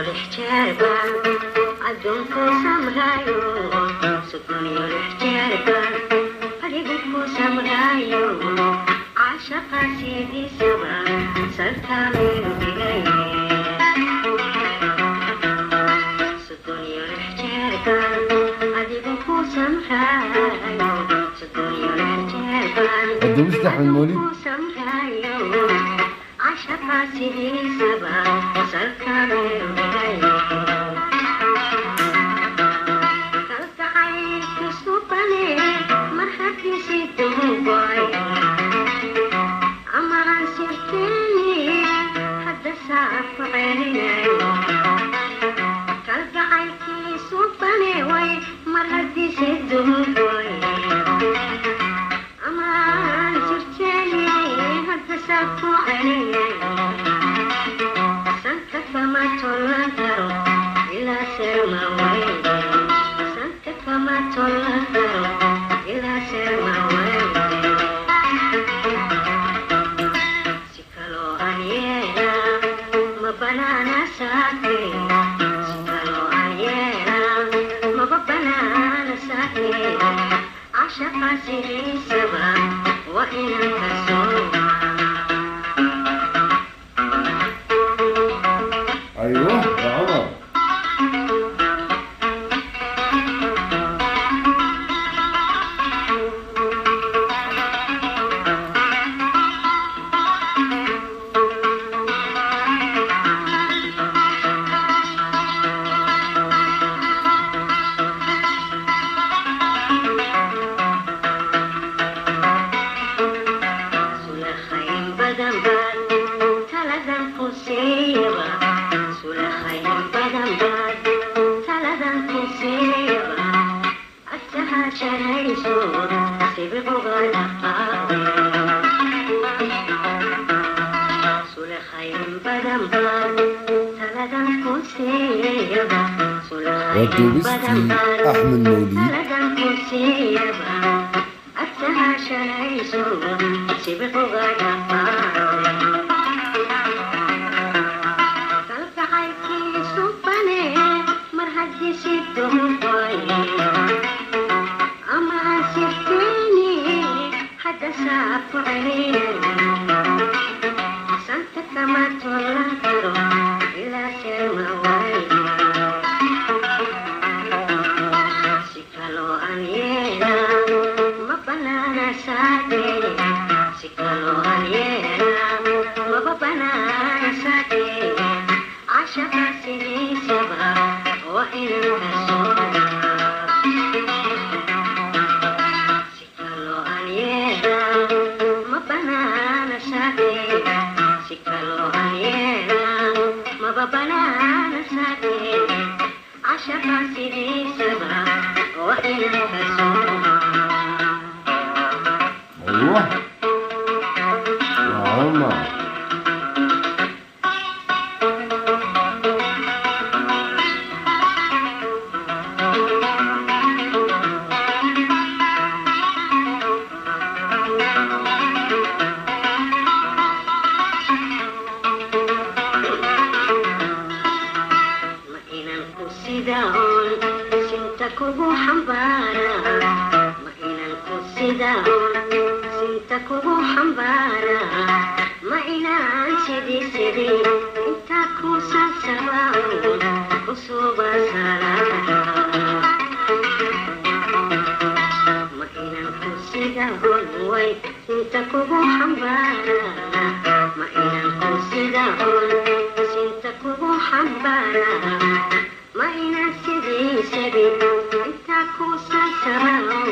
Jeer baan adduunku samraayo, 36 jeer baan adigu ku samraayo, caashaqa sidiisaba salka meel dhigay. 36 jeer baan adigu ku samraayo, 36 jeer baan Waa duubista Axmed Mawlid. ku samraayo, caashaqa sidiisaba salka meel dhigay. Kalgacaylkiisu bane mar haddiisi duugoy ama aan sirteeni hadda saaf ku celinayo. Kalgacaylkiisu bane way mar haddiisi duugoy ama aan sirteeni hadda saaf ku celinayo. Sanka kama tolan karo ilaa serma weyne, sanka kama tolan karo ilaa serma weyne. Si kaloo aan yeelaa ma banaana saake, si kaloo aan yeelaa maba banaana saake, cashaqa sidiisaba waa inaan ka soomaa. ايوه يا عمر. Sulakhayn badan baad taladan kuseeyaba, sulakhayn badan baad taladan kuseeyaba, agtaha sharayso sibiquga dhaqaaqe. Sulakhayn badan baad taladan kuseeyaba, Waa sulakhayn badan duubistii baad Axmed Mawlid. Taladan kuseeyaba, agtaha sharayso sibiquga dhaqaaqe. Kalgacaylkiisu bane mar haddii si duugoy ama aan sirteeni hadda saab ku celinayo, santa kama tolan karo ilaa serma wayne. Si kaloo aan yeelaa ma banaana saake, si kaloo aan yeelaa maba banaana saake, cashaqa sidiisaba waa inaan ka soomaa. Si kaloo aan yeelaa ma banaana saake, si kaloo aan yeelaa maba banaana saake, cashaqa sidiisaba waa inaan ka soomaa. ايوه يا عمر. Ma inan ku sidaon sinta kugu xambaara, ma inan ku sidaon sinta kugu xambaara, ma inaan sidii sidii intaa ku salsabaon kusuba salaada. Ma inan ku sidaon way sinta kugu xambaara, ma inan ku sidaon sinta kugu xambaara, ma inan sidii sidii intaa ku salsabaon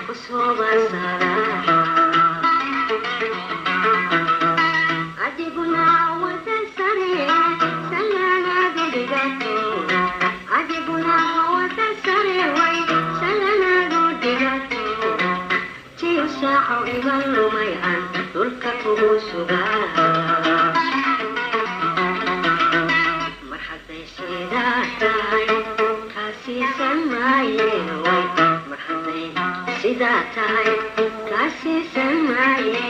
kusuba salaada. Adiguna wada sare salaanaadu dhigato, adiguna wada sare way salaanaadu dhigato, tiyo saaco iga lumay aan dhulka kugu sugaa. Mar hadday sidaa tahay kaasiisan maaye way, mar hadday sidaa tahay kaasiisan maaye,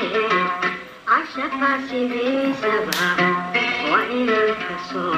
cashaqa sidiisaba waa inaan ka soo